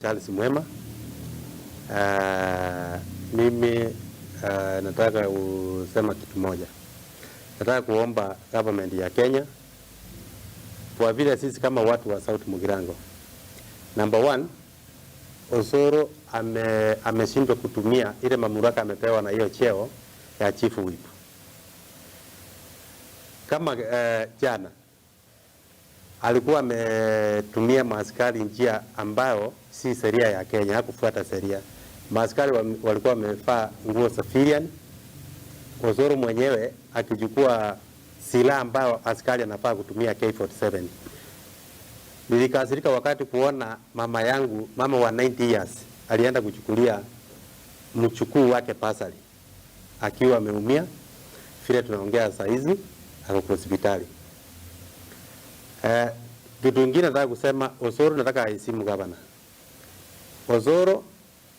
Charles Mwema. Mimi nataka kusema kitu moja. Nataka kuomba government ya Kenya, kwa vile sisi kama watu wa South Mugirango, number one, Osoro ameshindwa kutumia ile mamlaka amepewa na hiyo cheo ya chief whip. Kama jana alikuwa ametumia maaskari njia ambayo si sheria ya Kenya, hakufuata sheria. Maaskari walikuwa wamevaa nguo civilian, Osoro mwenyewe akichukua silaha ambayo askari anafaa kutumia K47. Nilikasirika wakati kuona mama yangu, mama wa 90 years, alienda kuchukulia mchukuu wake bursary akiwa ameumia, vile tunaongea saa hizi ako kwa hospitali. Kitu kingine nataka kusema, Osoro nataka aheshimu gavana. Osoro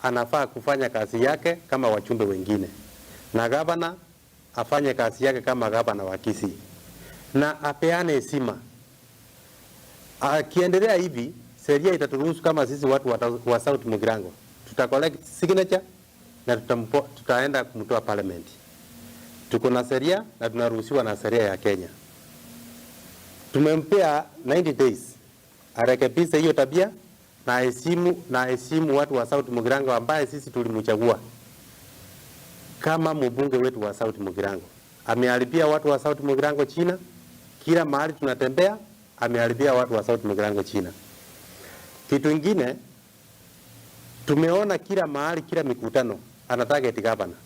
anafaa kufanya kazi yake kama wajumbe wengine, na gavana afanye kazi yake kama gavana wa Kisii na apeane heshima. Akiendelea hivi, sheria itaturuhusu kama sisi watu wa South Mugirango tuta collect signature na tutaenda kumtoa parliament. Tuko na sheria na tunaruhusiwa na sheria ya Kenya. Tumempea 90 days arekebishe hiyo tabia na aheshimu watu wa South Mugirango ambaye sisi tulimchagua kama mbunge wetu wa South Mugirango. Ameharibia watu wa South Mugirango jina, kila mahali tunatembea ameharibia watu wa South Mugirango jina. Kitu kingine tumeona kila mahali, kila mikutano ana target governor.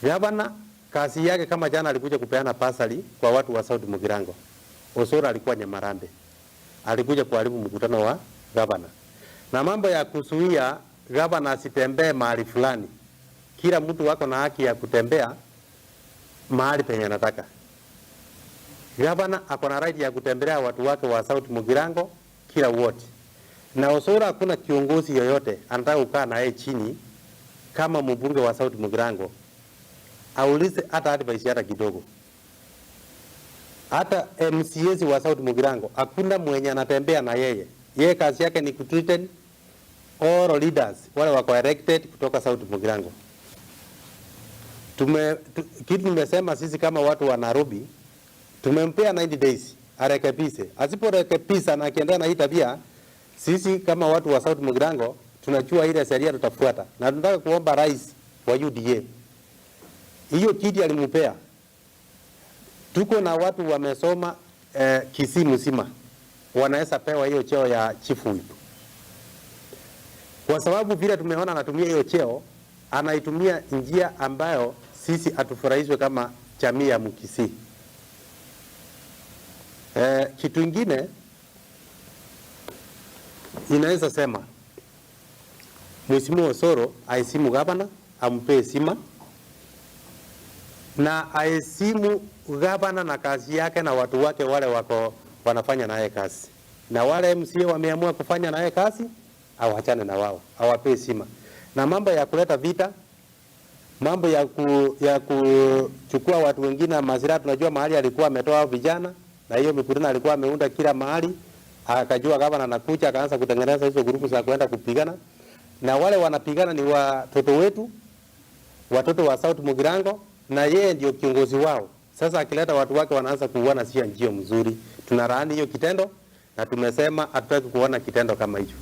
Governor kazi yake kama jana alikuja kupeana bursary kwa watu wa South Mugirango. Osoro alikuwa Nyamarambe. Alikuja kuharibu mkutano wa governor. Na mambo ya kuzuia governor asitembee mahali fulani. Kila mtu wako na haki ya kutembea mahali penye anataka. Governor ako na right ya kutembelea watu wake wa South Mugirango kila ward. Na Osoro hakuna kiongozi yoyote anataka kukaa na yeye chini kama mbunge wa South Mugirango aulize hata advice hata kidogo. Hata MCAs wa South Mugirango hakuna mwenye anatembea na yeye. Yeye kazi yake ni kuthreaten all leaders wale wako elected kutoka South Mugirango. Kitu nimesema sisi kama watu wa Nairobi tumempea 90 days arekebishe. Asiporekebisha na akiendelea na hii tabia, sisi kama watu wa South Mugirango tunajua ile sheria tutafuata, na tunataka kuomba rais wa UDA hiyo kiti alimpea. Tuko na watu wamesoma Kisii mzima wanaweza pewa hiyo cheo ya chief whip, kwa sababu vile tumeona anatumia hiyo cheo, anaitumia njia ambayo sisi hatufurahishwe kama jamii ya Mkisii. Kitu ingine inaweza sema Mheshimiwa Osoro aheshimu gavana, ampe heshima na aheshimu gavana na kazi yake na watu wake wale wako wanafanya naye kazi, na wale MCA wameamua kufanya naye kazi, awachane na wao, awape heshima. Na mambo ya kuleta vita, mambo ya kuchukua watu wengine mazira, tunajua mahali alikuwa ametoa vijana na hiyo mikutano alikuwa ameunda kila mahali, akajua gavana anakuja, akaanza kutengeneza hizo grupu za kwenda kupigana, na wale wanapigana ni watoto wetu, watoto wa South Mugirango, na yeye ndio kiongozi wao. Sasa akileta watu wake wanaanza kuuana, sio njia mzuri. Tunalaani hiyo kitendo na tumesema hatutaki kuona kitendo kama hicho.